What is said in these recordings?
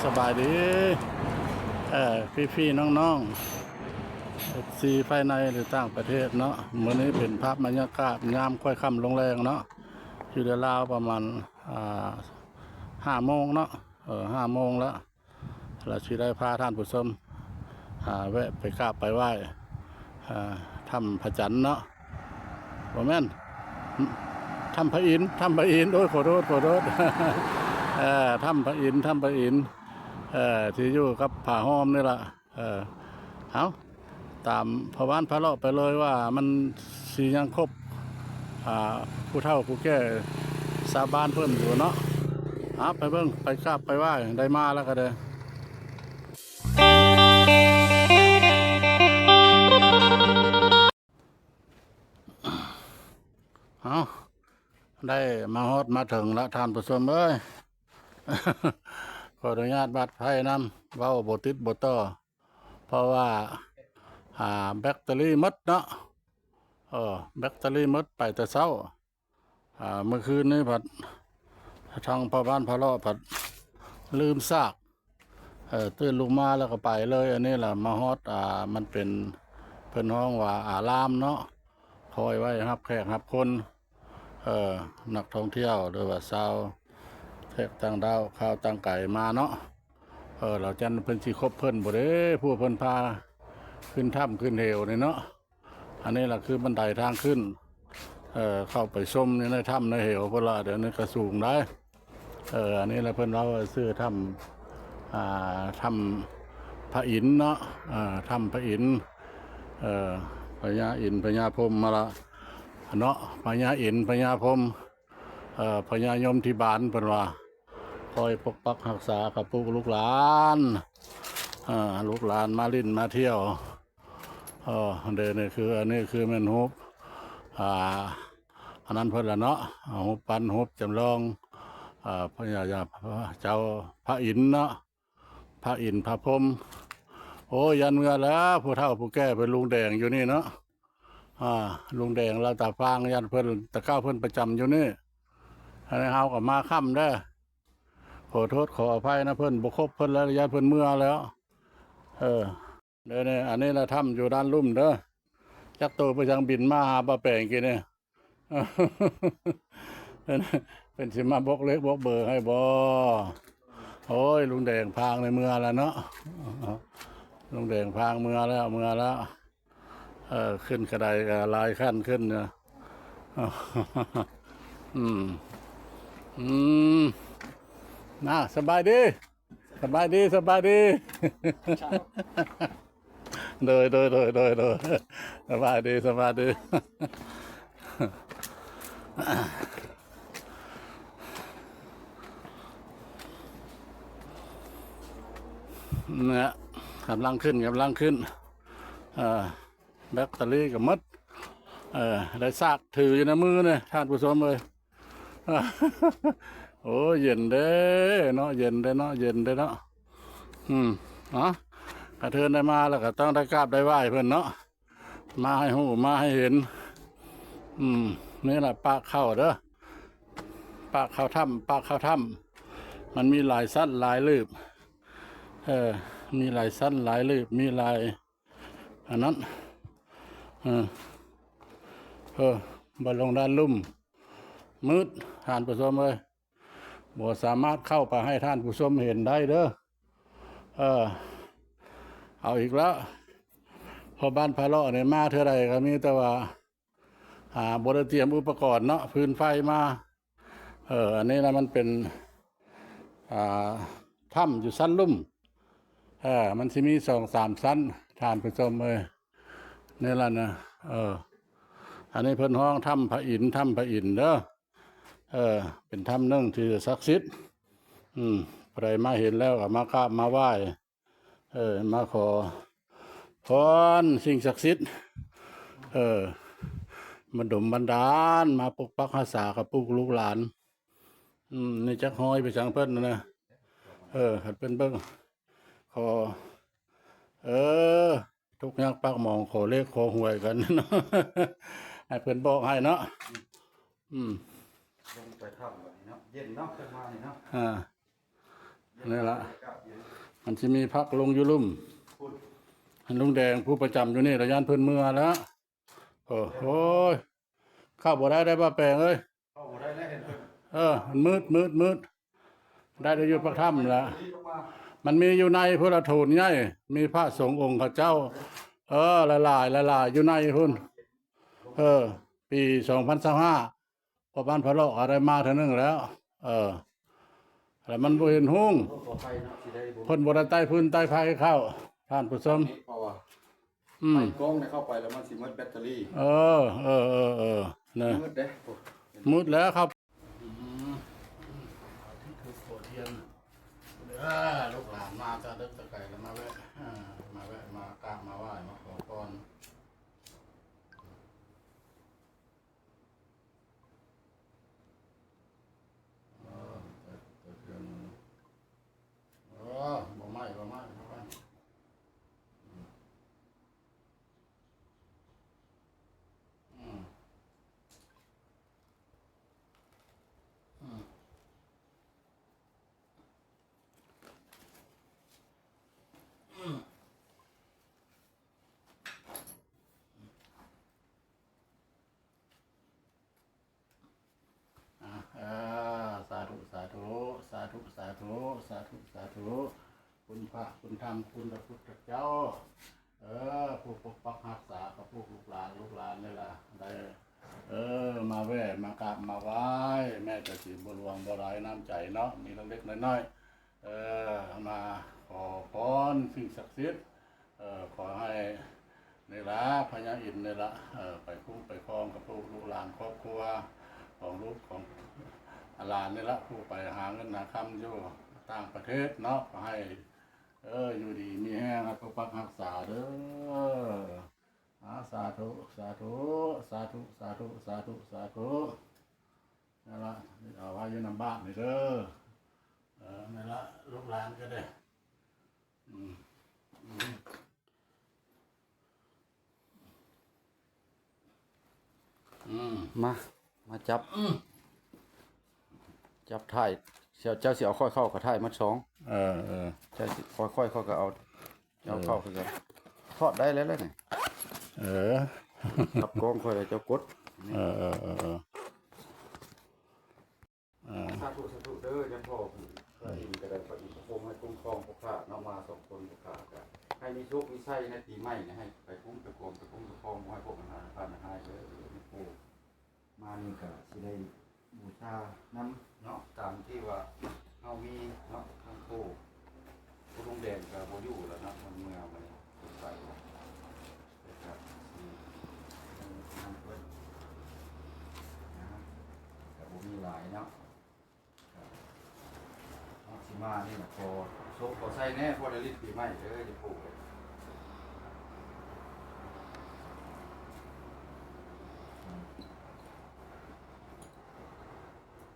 ສະບາຍດີ ເອີ ພີ່ໆ ນ້ອງໆ ເອັຟຊີ ພາຍໃນ ຫຼື ຕ່າງປະເທດເນາະ. ມື້ນີ້ເປັນພາບບັນຍາກາດຍາມຄ່ອຍຄ່ຳລົງແລງເນາະ ຢູ່ໃນລາວປະມານ ອ່າ ຫ້າໂມງເນາະ ເອີ ຫ້າໂມງແລ້ວ. ລະຊິໄດ້ພາທ່ານຜູ້ຊົມ ອ່າ ແວະໄປກາບໄປໄຫວ້ ອ່າ ຖ້ຳພະຈັນເນາະ ບໍ່ແມ່ນ ຖ້ຳພະອິນ ຖ້ຳພະອິນ ໂອ້ຍ ຂໍໂທດ ຂໍໂທດ ເອີ ຖ້ຳພະອິນ ຖ້ຳພະອິນ ເອີ ທີ່ຢູ່ກັບຜາຫ້ອມນີ້ລະ ເອີ ເອົາ ຕາມພໍ່ບ້ານພາເລາະໄປເລີຍວ່າມັນຊິຍັງຄົບ ອ່າ ຜູ້ເຖົ້າຜູ້ແກ່ຊາວບ້ານເພິ່ນຢູ່ເນາະ. ເອົາ ໄປເບິ່ງ ໄປກາບໄປໄຫວ້ ໄດ້ມາແລ້ວກໍເດີ. ເອົາ ໄດ້ມາຮອດມາເຖິງລະທ່ານຜູ້ຊົມເອີຍ ຂໍອະນຸຍາດບັດໄພນຳ ເວົ້າບໍ່ຕິດບໍ່ຕໍ່ ເພາະວ່າ ອ່າ ແບັດເຕີຣີໝົດເນາະ ເອີ ແບັດເຕີຣີໝົດ ໄປແຕ່ເຊົ້າ. ອ່າ ມື້ຄືນນີ້ພັດທາງພໍ່ບ້ານພາເລາະພັດລືມສາກ ເອີ ຕື່ນລຸກມາແລ້ວກໍໄປເລີຍ. ອັນນີ້ລະມາຮອດ ອ່າ ມັນເປັນ ເພິ່ນຮ້ອງວ່າອາລາມເນາະ ຄອຍໄວ້ຮັບແຂກຮັບຄົນ ເອີ ນັກທ່ອງທ່ຽວ ຫຼືວ່າຊາວແຂກຕ່າງດ້າວ ຊາວຕ່າງໄກມາເນາະ. ເອີ ລາວຈັນເພິ່ນຊິຄົບເພິ່ນບໍ່ເດ້ ພວກເພິ່ນພາຂຶ້ນຖ້ຳຂຶ້ນເຫວນີ້ເນາະ. ອັນນີ້ລະຄືບັນໄດທາງຂຶ້ນ ເອີ ເຂົ້າໄປຊົມຢູ່ໃນຖ້ຳໃນເຫວພຸ້ນລະ. ດຽວນີ້ກະສູງໄດ໋ ເອີ ອັນນີ້ລະເພິ່ນເວົ້າວ່າຊື່ຖ້ຳ ອ່າ ຖ້ຳພະອິນເນາະ ເອີ ຖ້ຳພະອິນ ເອີ ພະຍາອິນພະຍາພົມມາລະເນາະ ພະຍາອິນພະຍາພົມ ເອີ ພະຍາຍົມທິບານ ເພິ່ນວ່າ ຄອຍປົກປັກຮັກສາກັບພວກລູກຫຼານ ເອີ ລູກຫຼານມາຫຼິ້ນມາທ່ຽວ. ເອີ ເດ ນີ້ຄື ອັນນີ້ຄືແມ່ນຮູບ ອ່າ ອັນນັ້ນເພິ່ນລະເນາະ ຮູບປັ້ນ ຮູບຈຳລອງ ອ່າ ພະຍາ ເຈົ້າພະອິນເນາະ ພະອິນພະພົມ. ໂອ້ຍ ຢ້ານເມື່ອແລ້ວ ຜູ້ເຖົ້າຜູ້ແກ່ເພິ່ນ ລຸງແດງຢູ່ນີ້ເນາະ ອ່າ ລຸງແດງລາວຕາຟາງ ຢ້ານເພິ່ນ ແຕ່ເກົ່າເພິ່ນປະຈຳຢູ່ນີ້. ອັນນີ້ເຮົາກໍມາຄ່ຳເດີ ຂໍໂທດຂໍອະໄພນະ ເພິ່ນບໍ່ຄົບເພິ່ນແລ້ວ ຢ້ານເພິ່ນເມື່ອແລ້ວ ເອີ. ເດີນີ້ ອັນນີ້ລະຖ້ຳຢູ່ດ້ານລຸ່ມເດີ ຈັກໂຕໄປທາງບິນມາຫາປ້າແປງກີ້ນີ້ ເພິ່ນ ເພິ່ນຊິມາບອກເລກບອກເບີໃຫ້ບໍ່? ໂອ້ຍ ລຸງແດງພາງໃນເມືອລະເນາະ ລຸງແດງພາງເມືອແລ້ວ ເມືອແລ້ວ ເອີ ຂຶ້ນກະໄດກະຫຼາຍຂັ້ນຂຶ້ນເນາະ ອືມ ອືມ ນາ ສະບາຍດີ. ສະບາຍດີ ສະບາຍດີ ໂດຍ ໂດຍ ໂດຍ ໂດຍ ໂດຍ ສະບາຍດີ ສະບາຍດີ ນະ ກຳລັງຂຶ້ນ ກຳລັງຂຶ້ນ ເອີ ແບັດເຕີຣີກໍໝົດ ເອີ ໄດ້ສາກຖືຢູ່ໃນມືນີ້ ທ່ານຜູ້ຊົມເອີຍ. ໂອ້ ເຢັນເດ້ເນາະ ເຢັນເດ້ເນາະ ເຢັນເດ້ເນາະ ອືມ ເນາະ ກະເທີນໄດ້ມາແລ້ວກໍຕ້ອງໄດ້ກາບໄດ້ໄຫວ້ເພິ່ນເນາະ ມາໃຫ້ຮູ້ ມາໃຫ້ເຫັນ ອືມ ນີ້ລະປາກເຂົ້າເດີ ປາກເຂົ້າຖ້ຳ ປາກເຂົ້າຖ້ຳ ມັນມີຫຼາຍຊັ້ນຫຼາຍລືບ ເອີ ມີຫຼາຍຊັ້ນຫຼາຍລືບ ມີຫຼາຍ ອັນນັ້ນ ເອີ ເອີ ບໍ່ລົງດ້ານລຸ່ມ ມືດ ທ່ານຜູ້ຊົມເອີຍ ບໍ່ສາມາດເຂົ້າໄປໃຫ້ທ່ານຜູ້ຊົມເຫັນໄດ້ເດີ ເອີ ເອົາອີກແລ້ວ ພໍ່ບ້ານພາເລາະນີ້ມາເທື່ອໃດກໍມີແຕ່ວ່າ ອ່າ ບໍ່ໄດ້ຕຽມອຸປະກອນເນາະ ຟືນໄຟມາ ເອີ ອັນນີ້ລະມັນເປັນ ອ່າ ຖ້ຳຢູ່ຊັ້ນລຸ່ມ ເອີ ມັນຊິມີສອງສາມຊັ້ນ ທ່ານຜູ້ຊົມເອີຍ ນີ້ລະນະ ເອີ ອັນນີ້ເພິ່ນຮ້ອງຖ້ຳພະອິນ ຖ້ຳພະອິນເດີ ເອີ ເປັນຖ້ຳໜຶ່ງທີ່ສັກສິດ ອືມ ຜູ້ໃດມາເຫັນແລ້ວກໍມາກາບມາໄຫວ້ ເອີ ມາຂໍພອນສິ່ງສັກສິດ ເອີ ມາດົນບັນດານ ມາປົກປັກຮັກສາກັບພວກລູກຫຼານ ອືມ ນີ້ຈັກຮ້ອຍໄປສັງເພິ່ນນະ ເອີ ຄັນເພິ່ນເບິ່ງ ຂໍ ເອີ ທຸກຍາກປາກໝອງ ຂໍເລກຂໍຫວຍກັນເນາະ ໃຫ້ເພິ່ນບອກໃຫ້ເນາະ ອືມ ລົງໄປຖ້ຳບັດນີ້ເນາະ ເຢັນເນາະ ຂຶ້ນມານີ້ເນາະ ອ່າ ນີ້ລະ ມັນຊິມີພັກລົງຢູ່ລຸ່ມ. ອັນລຸງແດງຜູ້ປະຈຳຢູ່ນີ້ລະ ຢ້ານເພິ່ນເມືອແລ້ວ. ໂອ້ ໂອ້ຍ ເຂົ້າບໍ່ໄດ້ ໄດ້ບ່າວແປງເອີຍ. ເຂົ້າບໍ່ໄດ້ແລ້ວ ເຫັນເພິ່ນ ເອີ ມັນມືດ ມືດ ມືດ. ໄດ້ແຕ່ຢູ່ປາກຖ້ຳລະ. ມັນມີຢູ່ໃນພຸ້ນລະ ໂຖນໃຫຍ່ ມີພະສົງອົງເຂົາເຈົ້າ ເອີ ຫຼາຍໆ ຫຼາຍໆ ຢູ່ໃນພຸ້ນ. ເອີ ປີສອງພັນຊາວຫ້າ ພໍ່ບ້ານພະເລາະກໍໄດ້ມາເທື່ອໜຶ່ງແລ້ວ. ເອີ ແລ້ວມັນບໍ່ເຫັນຮຸ່ງ ເພິ່ນບໍ່ໄດ້ໄຕ້ຟືນໄຕ້ໄຟເຂົ້າ ທ່ານຜູ້ຊົມ. ອືມ ໄຟກ້ອງໄດ້ເຂົ້າໄປແລ້ວມັນຊິໝົດແບັດເຕີຣີ. ເອີ ເອີ ເອີ ເອີ ນະ ມືດເດ້ ມືດແລ້ວຄັບ. ອືມ ເອົາທີ່ຖືກໂຕທຽນເດີ ລູກຫຼານມາແຕ່ເດິກແຕ່ໄກແລ້ວ ມາແວະ ເອີ ມາແວະ ມາກາບມາໄຫວ້ ມາຂໍພອນ. ເອີ ເອີ ເອີ ເອີ ບໍ່ໄໝ້ ບໍ່ໄໝ້ ບໍ່ໄໝ້. ອືມ ອືມ ອືມ ອືມ. ອ່າ ເອີ ສາທຸ ສາທຸ ສາທຸ ສາທຸ ສາທຸ ສາທຸ ຄຸນພະ ຄຸນທຳ ຄຸນພະພຸດທະເຈົ້າ ເອີ ຜູ້ປົກປັກຮັກສາກັບພວກລູກຫຼານ ລູກຫຼານນີ້ລະ ໄດ້ ເອີ ມາແວ່ ມາກາບມາໄຫວ້ ແມ້ແຕ່ຊິບໍ່ຫຼວງບໍ່ຫຼາຍນ້ຳໃຈເນາະ ມີເລັກໆ ນ້ອຍໆ ເອີ ມາຂໍພອນສິ່ງສັກສິດ ເອີ ຂໍໃຫ້ນີ້ລະ ພະຍາອິນນີ້ລະ ເອີ ໄປຄຸ້ມໄປຄອງກັບລູກ ລູກຫຼານຄອບຄົວຂອງລູກຂອງຫຼານນີ້ລະ ຜູ້ໄປຫາເງິນຫາຄຳຢູ່ຕ່າງປະເທດເນາະ ຂໍໃຫ້ ເອີ ຢູ່ດີມີແຮງ ໃຫ້ປົກປັກຮັກສາເດີ. ອາ ສາທຸ ສາທຸ ສາທຸ ສາທຸ ສາທຸ ສາທຸ ນັ້ນລະ ເອົາໄວ້ຢູ່ນຳບ້ານນີ້ເດີ. ເອີ ນັ້ນລະ ລູກຫຼານກໍໄດ້ ອືມ ອືມ ອືມ ມາ ມາຈັບ ອືມ ຈັບຖ່າຍ ເຈົ້າ ເຈົ້າຊິເອົາຂ້ອຍເຂົ້າກໍຖ່າຍໝົດສອງ ເອີ ເອີ ເຈົ້າຊິ ຂ້ອຍ ຂ້ອຍ ຂ້ອຍກໍເອົາ ເຈົ້າເຂົ້າຄືກັນ ເອີ ທອດໄດ້ແລ້ວແຫຼະນີ້ ເອີ ກັບກ້ອງຂ້ອຍແລ້ວເຈົ້າກົດ ເອີ ເອີ ເອີ ເອີ ເອີ ສາທຸ ສາທຸເດີ ຍາພໍ່ ພະອິນກໍໄດ້ ພະອິນພະພົມໃຫ້ຄຸ້ມຄອງພວກຂ້າເນາະ ມາສອງຄົນພວກຂ້າກໍໃຫ້ມີໂຊກມີໄຊໃນປີໃໝ່ນີ້ ໃຫ້ໄປຄຸ້ມໄປກວມໄປຄຸ້ມໄປຄອງ ບໍ່ໃຫ້ພວກມັນຫາຍພາດຫາຍເດີ ແມ່ນຜູ້ ມານີ້ກະຊິໄດ້ບູຊານຳເນາະ ຕາມທີ່ວ່າເຮົາມີເນາະ ທາງຜູ້ ຜູ້ລຸງແດງກະບໍ່ຢູ່ແລ້ວເນາະ ເພິ່ນເມືອໄປ ໄປແລ້ວ ແຕ່ກະຊິນຳເພິ່ນນະ ກະບໍ່ມີຫຼາຍເນາະ. ເນາະ ຊິມານີ້ນະ ຂໍໂຊກຂໍໄຊແດ່ ພໍໄດ້ຫຼິ້ນປີໃໝ່ເດີ ຢ່າປູກເອີຍ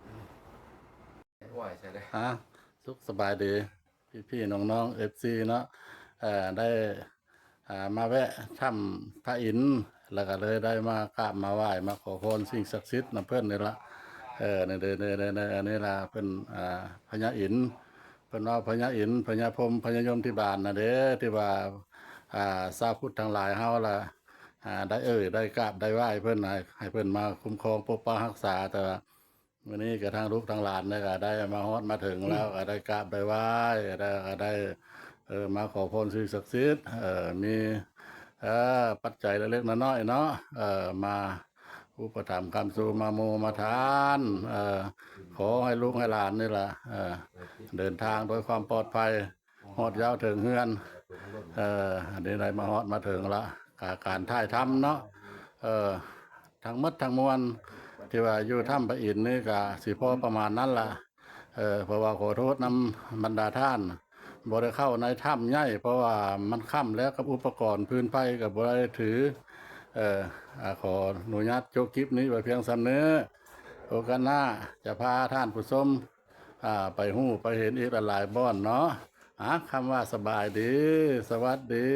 ອືມ ໄຫວ້ໃສ່ເດີ ອ່າ ສຸກສະບາຍດີ ພີ່ໆ ນ້ອງໆ ເອັຟຊີ ເນາະ ເອີ ໄດ້ ອ່າ ມາແວະຖ້ຳພະອິນ ແລ້ວກໍເລີຍໄດ້ມາກາບມາໄຫວ້ ມາຂໍພອນສິ່ງສັກສິດນຳເພິ່ນນີ້ລະ ເອີ ນີ້ເດີ ນີ້ເດີ ນີ້ລະ ເພິ່ນ ອ່າ ພະຍາອິນ ເພິ່ນວ່າພະຍາອິນ ພະຍາພົມ ພະຍາຍົມທີ່ບ້ານນະເດ້ ທີ່ວ່າ ອ່າ ຊາວພຸດທັງຫຼາຍເຮົາລະ ອ່າ ໄດ້ເອີ່ຍ ໄດ້ກາບ ໄດ້ໄຫວ້ເພິ່ນ ໃຫ້ ໃຫ້ເພິ່ນມາຄຸ້ມຄອງປົກປັກຮັກສາ ແຕ່ວ່າ ມື້ນີ້ກໍທັງລູກທັງຫຼານນີ້ກໍໄດ້ມາຮອດມາເຖິງແລ້ວ ກໍໄດ້ກາບໄດ້ໄຫວ້ ແລ້ວກໍໄດ້ ເອີ ມາຂໍພອນສິ່ງສັກສິດ ເອີ ມີ ເອີ ປັດໄຈເລັກໆ ນ້ອຍໆ ເນາະ ເອີ ມາອຸປະຖຳຄ້ຳຊູມາໝູ່ມາທານ ເອີ ຂໍໃຫ້ລູກໃຫ້ຫຼານນີ້ລະ ເອີ ເດີນທາງດ້ວຍຄວາມປອດໄພ ຮອດຍາວເຖິງເຮືອນ ເອີ ອັນນີ້ໄດ້ມາຮອດມາເຖິງລະ ກາ ການຖ່າຍທຳເນາະ ເອີ ທັງໝົດທັງມວນທີ່ວ່າຢູ່ຖ້ຳພະອິນນີ້ກະຊິພໍປະມານນັ້ນລະ ເອີ ເພາະວ່າຂໍໂທດນຳບັນດາທ່ານ ບໍ່ໄດ້ເຂົ້າໃນຖ້ຳໃຫຍ່ ເພາະວ່າມັນຄ່ຳແລ້ວ ກັບອຸປະກອນຟືນໄຟກໍບໍ່ໄດ້ຖື ເອີ ອາ ຂໍອະນຸຍາດຈົບຄລິບນີ້ໄວ້ພຽງສ່ຳນີ້ ໂອກາດໜ້າຈະພາທ່ານຜູ້ຊົມ ອ່າ ໄປຮູ້ໄປເຫັນອີກຫຼາຍໆ ບ່ອນເນາະ ອາ ຄຳວ່າສະບາຍດີ ສະຫວັດດີ.